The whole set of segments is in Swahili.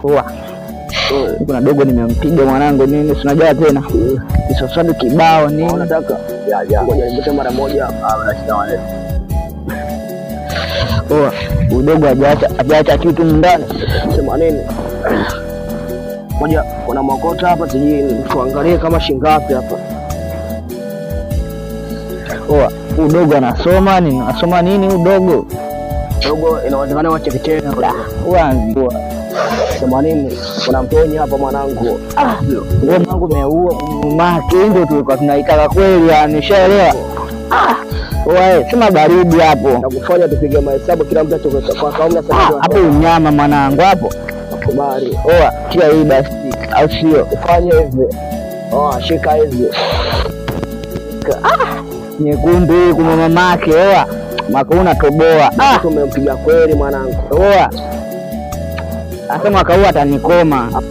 Poa. Kuna dogo nimempiga mwanangu nini, si unajua tena. Kisosado kibao nini. Unataka? Ya. Ngoja nipite mara moja. Ah, poa. Udogo hajaacha kitu ndani. Sema nini? Moja kuna makota hapa sijui tuangalie kama shingapi hapa. Poa. Udogo anasoma nini? Anasoma nini udogo? Dogo inawezekana wa chekechea. Uanzi. Sema nini? Kuna mtonyi hapa mwanangu. Ah, wewe mwanangu umeua mama ndio tulikuwa tunaitaka kweli, yani ushaelewa. Ah, wewe sema baridi hapo. Na kufanya tupige mahesabu kila mtu atoke kwa kaona sasa. Hapo unyama mwanangu hapo. Nakubali. Oa, kia hii basi au sio? Ufanye hivi. Oa, shika hivi. Ah, nyekundu kwa mamake oa. Mwaka unatoboa. Ah, tumempiga kweli mwanangu. Oa. Asa mwaka huu atanikoma.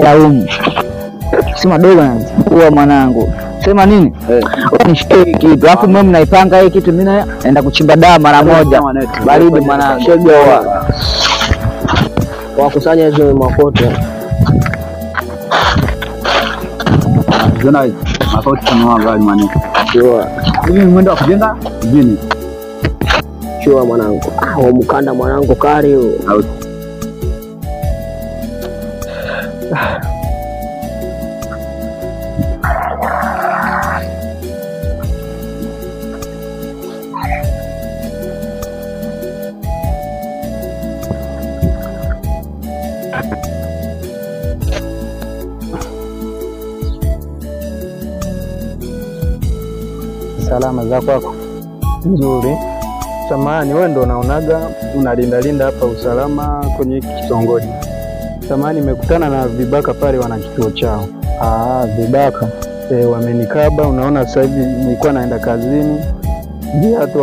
Laumu. Sema dogo na mwanangu. Sema nini? Nishikie kitu. Alafu mimi mnaipanga hii kitu, mimi naenda kuchimba dawa mara moja. Baridi mwanangu. Shega wakusanya hizo makoto. Jona makoto ni wangali mwanangu. Sure. Mimi mwendo wa kujenga mjini. Sure mwanangu. Ah, mkanda mwanangu kali huo. Salama za kwako? Nzuri. Samahani, wewe ndo unaonaga unalinda linda hapa usalama kwenye hiki kitongoji. Samahani, nimekutana na vibaka pale wana kituo chao. Ah, vibaka. Wamenikaba, unaona sasa hivi nilikuwa naenda kazini. Viatu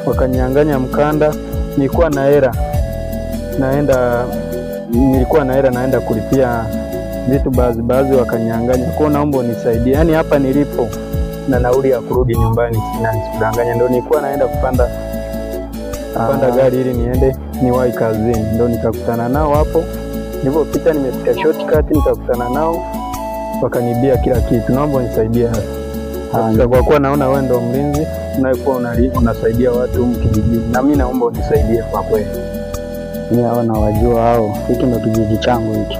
wakanyang'anya mkanda. Nilikuwa na hela. Nilikuwa na hela naenda kulipia vitu baadhi wakanyang'anya. Kwa hiyo naomba unisaidie. Yaani hapa nilipo na nauli ya kurudi nyumbani sina, nisikudanganya. Ndio nilikuwa naenda kupanda gari ili niende niwahi kazini. Ndio nikakutana nao hapo. Nilipopita nimepita shortcut nikakutana nao wakanibia kila kitu. Naomba unisaidie hapa. Kwa kuwa naona wewe ndio mlinzi unayekuwa unasaidia watu humu kijijini, na mimi naomba unisaidie kwa kweli. Mimi hao nawajua hao. Hiki ndio kijiji changu hiki.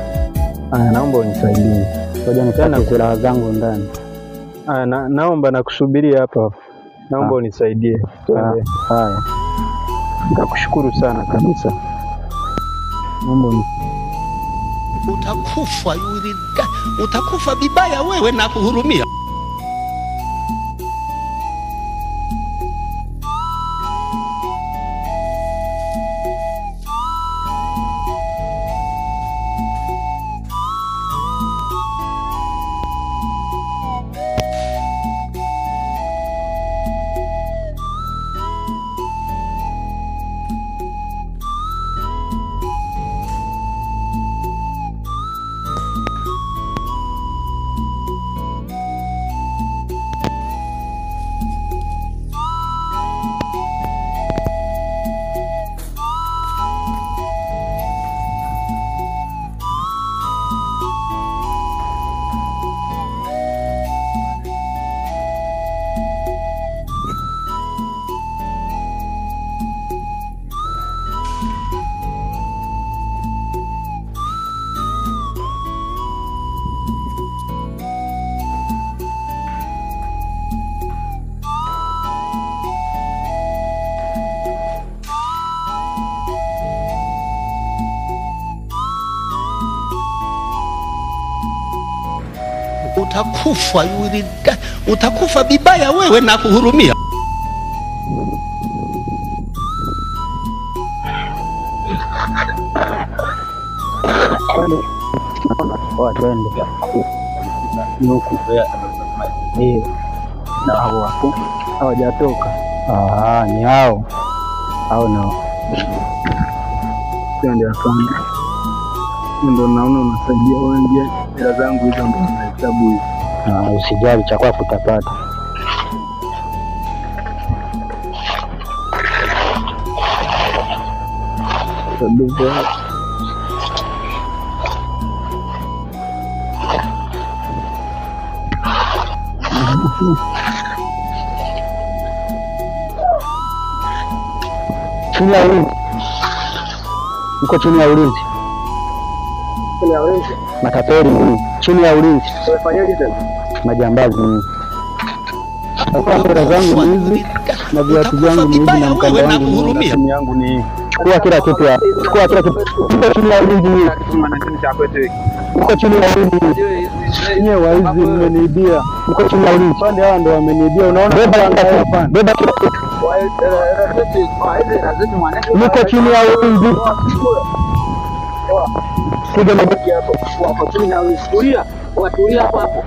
Naomba unisaidie. Ngoja nipate silaha zangu ndani. Naomba nakusubiria hapa. Naomba unisaidie. Twende. Haya. Nitakushukuru sana kabisa. Naomba utakufa, utakufa vibaya wewe na kuhurumia. Utakufa, utakufa vibaya wewe na kuhurumia. Twende huku na hao hapo hawajatoka. Ni hao hao nao. Twende afande. Ndio naona unasaidia wengi, hela zangu hizo ndio nahesabu hizo. Usijali, cha kwako utapata. Chini ya ulinzi. Uko chini ya ulinzi. Chini ya ulinzi. Matapeli ni chini ya ulinzi. Umefanyaje tena? Majambazi ni. Hela zangu hizi na viatu vyangu ni hivi na mkanda wangu na simu yangu ni hii. Chukua kila kitu hapa. Chukua kila kitu. Uko chini ya ulinzi ni. Uko chini ya ulinzi. Nyewe waizi mmeniibia. Uko chini ya ulinzi. Pande hawa ndio wameniibia. Unaona? Beba kila kitu. Beba kila kitu. Niko chini ya ulinzi. Piga magoti hapo. Wako chini ya ulinzi. Tulia. Watulia hapo hapo.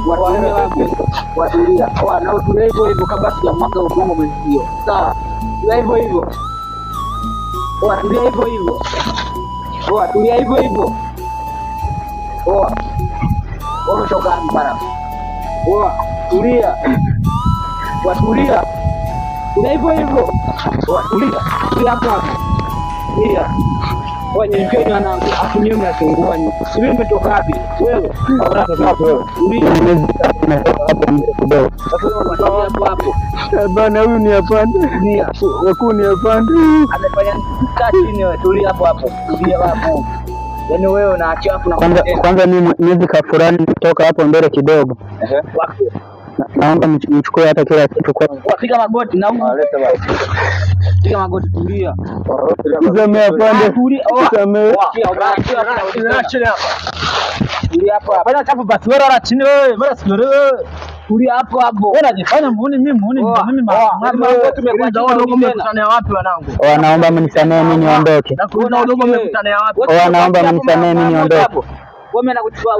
Watulia hapo. Watulia. Wanaotulia hivyo hivyo kabla sijamwaga udongo mwenzio. Sawa. Tulia hivyo hivyo. Watulia hivyo hivyo. Watulia hivyo hivyo. Poa. Wametoka bana. Poa. Tulia. Watulia. Tulia hivyo hivyo. Watulia. Tulia hapo hapo. Tulia. Wanyenyekeni wanangu, afu nyewe mnazungua nyinyi. Sijui mmetoka wapi? Wewe. Unatoka wapi wewe? Tulia. Sasa unatoka hapo hapo. Bana huyu ni afande. Wakuu ni afande. Amefanya kaa chini wewe, tulia hapo hapo. Tulia hapo. Yaani wewe unaachia hapo na kwanza mimi miezi kafurani kutoka hapo mbele kidogo. Naomba nichukue hata kila kitu kwa. Piga magoti na huko. Leta basi. Piga magoti tulia. Nisamee afande. Nisamee. Tulia hapo hapo. Bana chafu basi wewe rara chini wewe, mara sio wewe. Tulia hapo hapo. Wewe unajifanya muone mimi muone mimi mama. Mmekutania wapi wanangu? Naomba mnisamee mimi niondoke. Na kuona udogo mmekutania wapi? Naomba mnisamee mimi niondoke. Wewe nakuchukua.